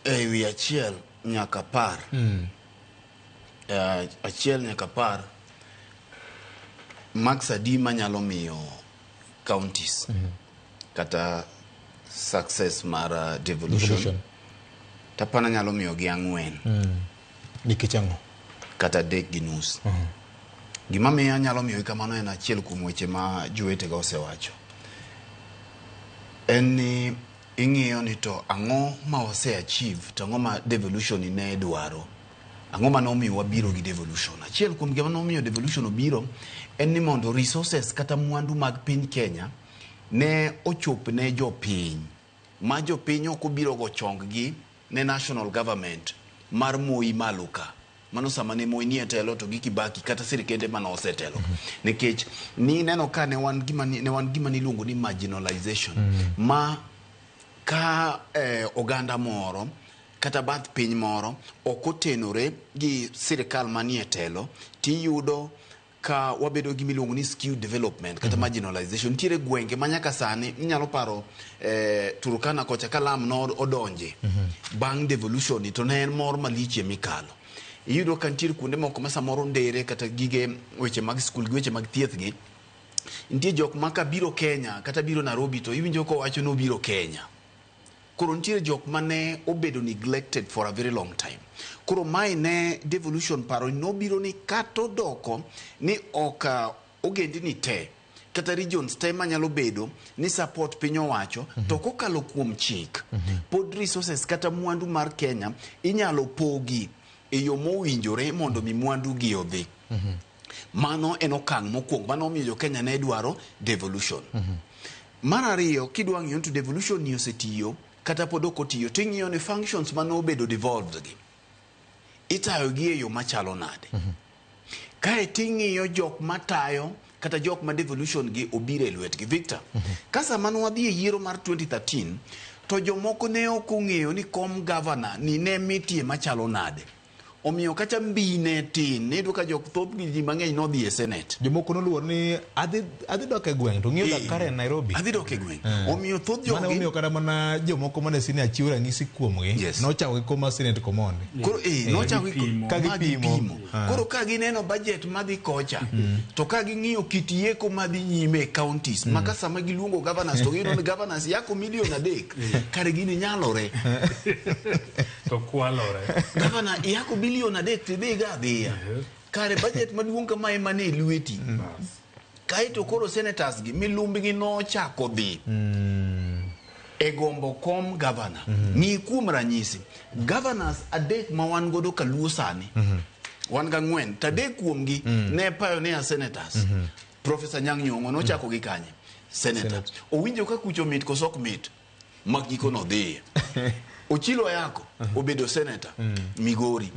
E wi 1 nyaka 10. 1 nyaka 10, marks adi manyalo miyo counties kata success mar devolution? Devolution. Tapana nyalo miyo gi 4. Nikech ang'o? Kata 3.5. Gima miyo anyalo miyo kamano en achiel kuom weche ma jowetega osewacho. En ni ing'iyo ni to ang'o ma wase achieve, to ang'o ma devolution ne dwaro. Ang'o ma nomiyo wabiro gi devolution? Achiel kuom gima nomiyo devolution obiro en ni mondo resources kata mwandu mag piny Kenya ne ochop ne jopiny. Ma jopiny ok obiro go chong gi ne national government mar Moi malo ka. Mano sama ne Moi nie telo to gi Kibaki kata sirikende mane osetelo. Nikech ni neno ka ne wan gima ne wan gima niluongo ni marginalization. Ma ka oganda moro kata bath piny moro ok otenore gi sirikal manie telo, tiyudo ka wabedo gi miluongo ni skewed development kata marginalization. Nitiere gwenge ma nyaka sani inyalo paro Turkana kocha ka lam no odonje bang' devolution ni to ne en mor malich e mikalo. Iyudo ka nitiere kuonde moko ma samoro ndere kata gige weche mag skul gi weche mag thieth gi. Nitie jok ma ka biro Kenya kata biro Nairobi to iwinjo kowacho ni obiro Kenya. Koro nitiere jok mane obedo neglected for a very long time. Koro mae ne devolution paro nobiro ni kata odoko ni ok ogendini te kata regions te manyalo bedo ni support piny owacho, to kokalo kuom chik pod resources kata mwandu mar Kenya inyalo pogi e yo mowinjore mondo mi mwandu gi odhi. Mano en okang' mokwongo mano omiyo jo Kenya ne dwaro devolution. Mar ariyo, kidwa ng'iyo to devolution ni osetiyo kata pod ok otiyo, ting'iyo ni functions mane obedo devolved gi itayo gi e yo machalo nade. Kae ting'iyo jok matayo kata jok ma devolution gi obiro e lwetgi. Victor, ka sama ne wadhi e yiero mar 2013 to jomoko ne ok ong'eyo ni kom governor ni ne mitie machalo nade. Omiyo kata mbi ne tin, iyudo ka jok thoth ji mang'eny nodhi e Senate. Jomoko noluor ni adhi dok e gweng' to ng'iyo dak Karen Nairobi. Adhi dok e gweng'. Omiyo thoth Mane jogi omiyo kata mana jomoko mane sine achiwo ranyisi kuomgi nochako gi kom mar Senate Komondi. Koro nochako gi Gipimo. Ka ma gipimo. gipimo. Koro ka gineno budget madhi kocha, to ka ging'iyo kit yeko madhi nyime e counties, ma ka sama giluongo governors to giyudo ni governors yako milion 3, kare gini nyalore. To kwalore. Governor yako bilion 3 tidhi ga adhiya. Kare budget maduong' kama ema ne lweti. Kaeto koro senators gi milumbgi nochako dhi e gombo kom governor. Ng'i kuom ranyisi, governors 3 ma wan godo kaluo sani, wan ga 4, to 3 kuomgi ne pioneer senators. Professor Nyang' Nyong'o nochako gi kanye? Senator. Senator. Owinjo ka kucho mit koso ok mit? Ma giko nodhiye. Ochilo Ayako obedo senator Migori.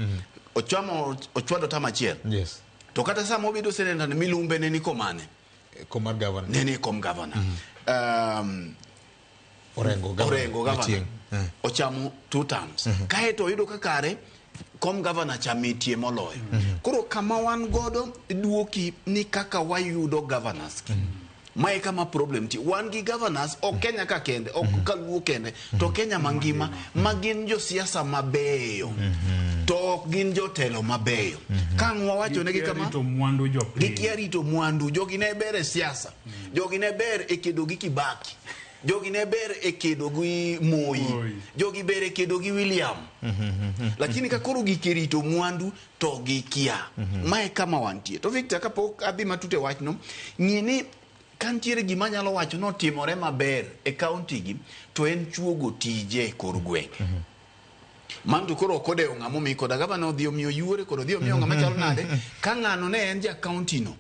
Ochamo ochwado tam achiel. To kata sama obedo senator ni milumbe ne ni komane. Kom mar governor. Ne ni kom governor. Orengo governor. Orengo governor. Achieng'. Ochamo 2 terms. Kaeto oyudo ka kare kom governor cha mitie moloyo. Koro kama wan godo duoki ni kaka wayudo governors ki. Mae kama problem ti. Wan gi governors ok Kenya ka kende, ok Kaluo kende, to Kenya mangima ma gin josiasa mabeyo. To ok gin jotelo mabeyo. Ka ang' wawacho negi Gikia kama, rito mwandu jopiny. Gikia rito mwandu. Jogi ne ber e siasa. Jogi ne ber e kedo gi Kibaki. Jogi ne ber e kedo gi Moi. Moi. Jogi ber e kedo gi William. Lakini ka koro gike rito mwandu to gikia. Mae kama wantie. To Victor, kapok adhi matut e wachno, ng'i ni ka nitiere gima anyalo wacho notimore maber e county gi, to en chuogo tije e kor gwenge. Mano to koro ok odewo ng'ama omi koda gavana odhi omiyo yuore kod odhi omiyo ng'ama chalo nade. Ka ng'ano ne en ja county no,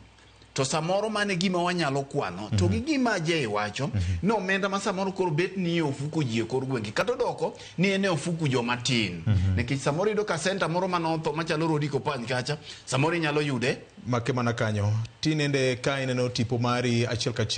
to samoro mano e gima wanyalo kwano. To gi gima Jay wacho, ni omenda ma samoro koro bet ni e ofuko ji e kor gwenge, kata odoko ni en e ofuku joma tin. Nikech samoro iyudo ka center moro mane otho machalo Rodi Kopany kacha, samoro inyalo yude Make mana kanyo. Tinende ka ineno tipo mari achiel kachiel.